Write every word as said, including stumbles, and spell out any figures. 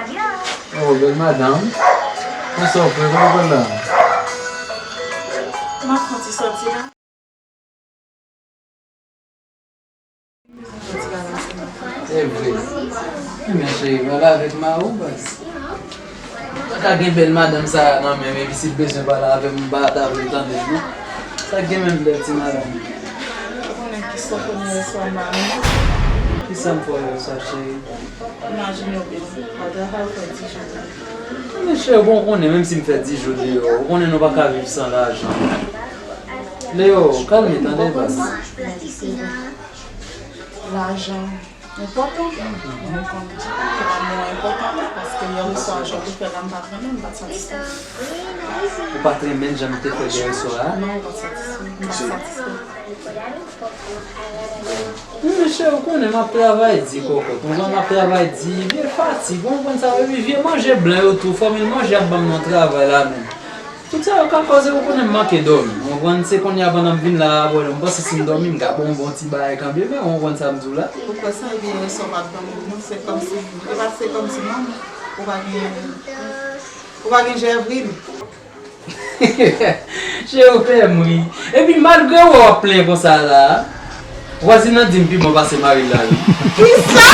Oh, bèl madanm. Konsa w fè, kòman w pral la? M ap fè yon ti sòti la. Se vre. Men cheri, pale avèk mari w, baz. Pa ka gen bèl madanm sa a nan men m, epi si l bezwen pale avè m, m pa ta vle tande l, non. Sa k gen menm bèl ti madanm? Ou konnen kisa w fè m yè swa, mari? Kisa m fè w yè swa, cheri? Imajine w byen, m al travay, ou fè dis jou deyò. Men cheri, bon, ou konnen, menm si m fè dis jou deyò, ou konnen nou pa ka viv san lajan. Leo, kalme, tande, baz. Lajan enpòtan. Mwen konn lanmou an enpòtan tou, paske yè oswa jan w te fè la, m pa t renmen, m pa t satisfè. Ou pa t renmen l jan m te fè l yè oswa a? Non, m pa t satisfè. M pa t satisfè. Men cheri, ou konnen m ap travay di kòkòt. Ou konprann, m ap travay di, vye fatig. Ou konprann sa, epi vye manje blan yo tou, fòmil manje y ap ban m nan travay la menm. Tout sa yo ka koze, ou konnen m manke dòmi. Ou konprann, se kounye a pandan m vin la a, bòlè, m panse si m dòmi, m ka bon, bon ti bagay kanmenm, men ou konprann sa m di w la. Ou kwè sa, ebyen, yè swa w pa t dòmi, non, se kòmsi, e pa se kòmsi, non, ou pa gen, ou pa gen jèvrin. Cheri, ou fè m ri. Epi malgre w wè w ap plenyen konsa la, vwazin nan di m pi bon pase mari l la, wi. Kisa?